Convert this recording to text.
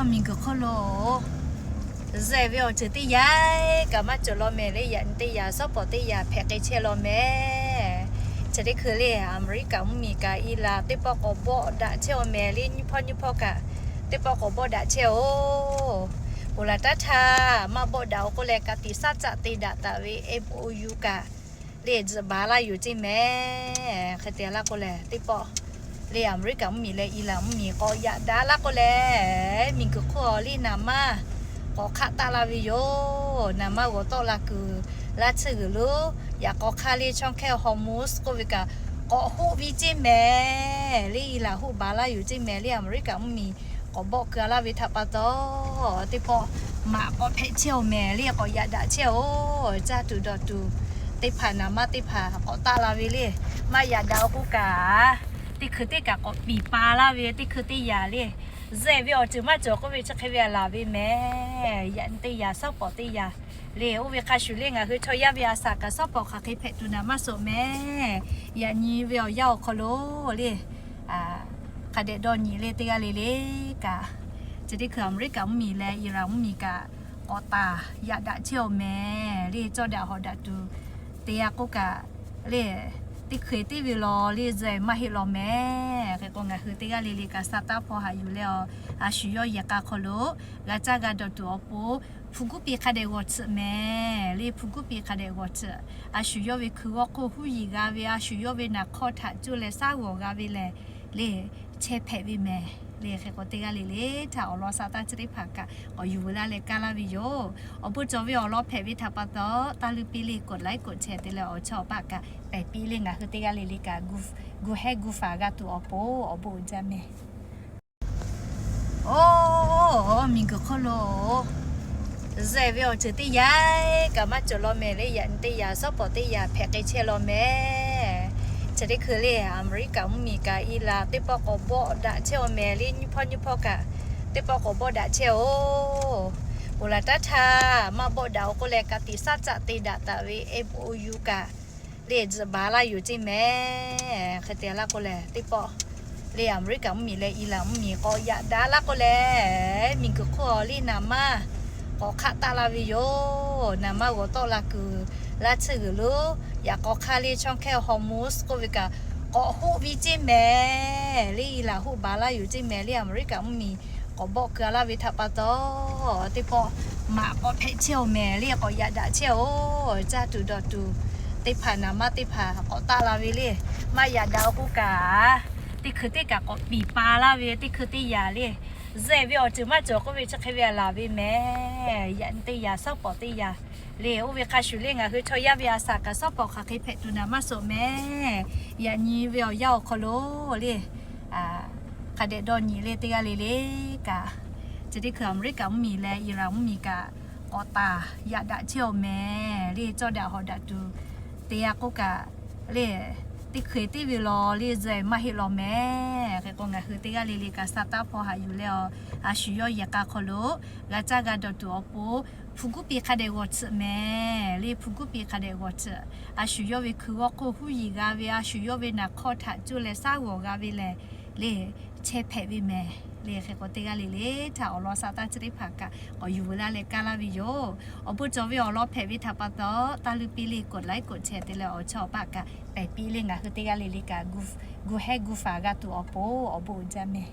Miˬguiˬ hk'oˆ lo zuhꞈ ve awˬ ceuˬ teˇ yanˇ kaꞈ maˇ cawˬ law mehˍ le. Yaꞈ nyi teˇ yanˇ, shawˉ pawˍ teˇ yanˇ hpehꞈ k'ai chehˇ law mehˍ. Chi teˇ hkui le Aˍmeˍriˆkaꞈ mvuhˇmiˬ kaꞈ Iˉlaˍ teˇ pawˆ k'awꞈ bawˆ daꞈ chehˇ-oˬ mehˍ le. Nyiˇ hpawˇ nyiˇ hpawˇ kaꞈ teˇ pawˆ k'awꞈ bawˆ daꞈ chehˇ-oˬ. Ponˬ laˬ taˉ htaˇ maˇ bawˆ daꞈ-oˬ k'oˆ leh, ka tiꞈ shaˉ caˆ te daꞈ taˍ ve M O U kaꞈ le zuhꞈ baˬ laˇ yoˬ ceˇ mehˍ. Hk'e te laˇ k'oˆ leh, teˇ pawˆ le Aˍmeˍriˆkaꞈ mvuhˇmiˬ leh Iˉlaˍ mvuhˇmiˬ k'awꞈ yaꞈ daꞈ laˇ k'oˆ leh, miˬguiˬ hk'oˆ awˬ liˇ naˍ manˇ k'awꞈ hk'aˆ taˆ la ve yoˬ. Naˍ manˇ g'awˬ tawˆ la kuiˬ laˇ tsuhˇ g'uiˬ lo, yaꞈ k'aw hk'aˇ le Chaw Hkehˇ Hormuz k'oˆ ve kaꞈ k'awꞈ hoˆ ve ceˇ mehˍ le. Iˉlaˍ hoˆ baˬ laˇ yoˬ ceˇ mehˍ le. Aˍmeˍriˆkaꞈ mvuhˇmiˬ k'awꞈ bawˆ keu-a laˇ ve htaꞈ pa taw, teˇ pawˆ maꞈ k'awꞈ hpehꞈ chehˇ-oˬ mehˍ le. K'awꞈ yaꞈ daꞈ chehˇ-oˬ. Caˇ tuˬ dawˬ tuˬ teˇ hpaˍ naˍ manˇ teˇ hpaˍ k'awꞈ taˆ la ve le. Maˇ yaꞈ daꞈ-oˬ k'oˆ kaꞈ, teˇ hkui teˇ kaꞈ k'awꞈ piˍ pa laˇ ve teˇ hkui teˇ yanˇ le. Zuhꞈ ve awˬ ceuˬ maˇ cawˬ k'oˆ ve chi hk'e ve laˬ ve mehˍ. Yaꞈ nyi teˇ yanˇ, shawˉ pawˍ teˇ yanˇ le. Oˇ ve hk'a shuˍ le ngaˬ hui chaw yaˇ ve a shaꞈ kaꞈ shawˉ pawˍ hk'aˬ hk'e hpehꞈ tuˬ naˍ manˇ suh mehˍ. Yaꞈ nyi ve awˬ yanˇ awˬ hk'aw lo le, hk'a dehꞈ dawˇ nyi le teˇ g'aˇ le le kaꞈ, chi teˇ hkui Aˍmeˍriˆkaꞈ mvuhˇmiˬ leh Iˉlaˍ mvuhˇmiˬ kaꞈ k'awꞈ taˍ yaꞈ daꞈ chehˇ-oˬ mehˍ le. Cawˇ daꞈ hawˍ daꞈ tuˬ te-a k'oˆ kaꞈ le, teˇ hkui teˇ ve law le zuhꞈ maˇ heˆ law mehˍ. Hk'e k'o ngaˬ hui teˇ g'aˇ le le kaꞈ sa taˇ hpaw haꞈ yuˬ leh, a shu yawˇ yehˬ k'a hk'aw lo g'a caˇ g'a dawˬ tuˬ awˬ pon, hpu guˉ pi hk'a dehꞈ g'awˬ tsuhꞈ mehˍ le. Hpu guˉ pi hk'a dehꞈ g'awˬ tsuhꞈ, a shu yawˇ ve hkui g'awˇ hk'oˆ huˉ yiˍ g'a ve, a shu yawˇ ve naˍ hk'awˇ htaꞈ coˇ leh shaˉ g'awˬ g'a ve lehˬ le, chehˇ hpehꞈ ve mehˍ le. Hk'e k'o teˇ g'aˇ le le htaꞈ awˬ lawn sa taˇ chi teˇ hpaˍ kaꞈ k'awꞈ yuˬ veu laˇ leh kaˇ laˇ ve yoˬ. Awˬ bon cawˬ ve awˬ lawn hpehꞈ ve htaꞈ pa taw, taˇ luˇ piˇ le กดไลค์ กดแชร์ te leh awˬ chawˇ awˬ paˆ kaꞈ pehˬ piˇ le ngaˬ hui teˇ g'aˇ le le kaꞈ gu heh gu faˍ g'a tuˬ awˬ pon awˬ bon uiˍ jaˇ mehˍ. Oˇ, miˬguiˬ hk'oˆ lo zuhꞈ ve awˬ ceuˬ teˇ yanˇ kaꞈ maˇ cawˬ law mehˍ le. Yaꞈ nyi teˇ yanˇ, shawˉ pawˍ teˇ yanˇ hpehꞈ k'ai chehˇ law mehˍ. Chi teˇ hkui le Aˍmeˍriˆkaꞈ mvuhˇmiˬ kaꞈ Iˉlaˍ teˇ pawˆ k'awꞈ bawˆ daꞈ chehˇ-oˬ mehˍ le. Nyiˇ hpawˇ nyiˇ hpawˇ kaꞈ teˇ pawˆ k'awꞈ bawˆ daꞈ chehˇ-oˬ. Ponˬ laˬ taˉ htaˇ maˇ bawˆ daꞈ-oˬ k'oˆ leh, ka tiꞈ shaˉ caˆ te daꞈ taˍ ve M O U kaꞈ le zuhꞈ baˬ laˇ yoˬ ceˇ mehˍ. Hk'e te laˇ k'oˆ leh, teˇ pawˆ le Aˍmeˍriˆkaꞈ mvuhˇmiˬ leh Iˉlaˍ mvuhˇmiˬ k'awꞈ yaꞈ daꞈ laˇ k'oˆ leh, miˬguiˬ hk'oˆ awˬ liˇ naˍ manˇ k'awꞈ hk'aˆ taˆ la ve yoˬ. Naˍ manˇ g'awˬ tawˆ la kuiˬ laˇ tsuhˇ g'uiˬ lo, yaꞈ k'aw hk'aˇ le Chaw Hkehˇ Hormuz k'oˆ ve kaꞈ k'awꞈ hoˆ ve ceˇ mehˍ le. Iˉlaˍ hoˆ baˬ laˇ yoˬ ceˇ mehˍ le. Aˍmeˍriˆkaꞈ mvuhˇmiˬ k'awꞈ bawˆ keu-a laˇ ve htaꞈ pa taw, teˇ pawˆ maꞈ k'awꞈ hpehꞈ chehˇ-oˬ mehˍ le. K'awꞈ yaꞈ daꞈ chehˇ-oˬ. Caˇ tuˬ dawˬ tuˬ teˇ hpaˍ naˍ manˇ teˇ hpaˍ k'awꞈ taˆ la ve le. Maˇ yaꞈ daꞈ-oˬ k'oˆ kaꞈ, teˇ hkui teˇ kaꞈ k'awꞈ piˍ pa laˇ ve teˇ hkui teˇ yanˇ le. Zuhꞈ ve awˬ ceuˬ maˇ cawˬ k'oˆ ve chi hk'e ve laˬ ve mehˍ. Yaꞈ nyi teˇ yanˇ, shawˉ pawˍ teˇ yanˇ le. Oˇ ve hk'a shuˍ le ngaˬ hui chaw yaˇ ve a shaꞈ kaꞈ shawˉ pawˍ hk'aˬ hk'e hpehꞈ tuˬ naˍ manˇ suh mehˍ. Yaꞈ nyi ve awˬ yanˇ awˬ hk'aw lo le, hk'a dehꞈ dawˇ nyi le teˇ g'aˇ le le kaꞈ, chi teˇ hkui Aˍmeˍriˆkaꞈ mvuhˇmiˬ leh Iˉlaˍ mvuhˇmiˬ kaꞈ k'awꞈ taˍ yaꞈ daꞈ chehˇ-oˬ mehˍ le. Cawˇ daꞈ hawˍ daꞈ tuˬ te-a k'oˆ kaꞈ le, teˇ hkui teˇ ve law le zuhꞈ maˇ heˆ law mehˍ. Hk'e k'o ngaˬ hui teˇ g'aˇ le le kaꞈ sa taˇ hpaw haꞈ yuˬ leh, a shu yawˇ yehˬ k'a hk'aw lo g'a caˇ g'a dawˬ tuˬ awˬ pon, hpu guˉ pi hk'a dehꞈ g'awˬ tsuhꞈ mehˍ le. Hpu guˉ pi hk'a dehꞈ g'awˬ tsuhꞈ, a shu yawˇ ve hkui g'awˇ hk'oˆ huˉ yiˍ g'a ve, a shu yawˇ ve naˍ hk'awˇ htaꞈ coˇ leh shaˉ g'awˬ g'a ve lehˬ le, chehˇ hpehꞈ ve mehˍ le. Hk'e k'o teˇ g'aˇ le le htaꞈ awˬ lawn sa taˇ chi teˇ hpaˍ kaꞈ k'awꞈ yuˬ veu laˇ leh kaˇ laˇ ve yoˬ. Awˬ bon cawˬ ve awˬ lawn hpehꞈ ve htaꞈ pa taw, taˇ luˇ piˇ le กดไลค์ กดแชร์ te leh awˬ chawˇ awˬ paˆ kaꞈ pehˬ piˇ le ngaˬ hui teˇ g'aˇ le le kaꞈ gu heh gu faˍ g'a tuˬ awˬ pon awˬ bon uiˍ jaˇ mehˍ.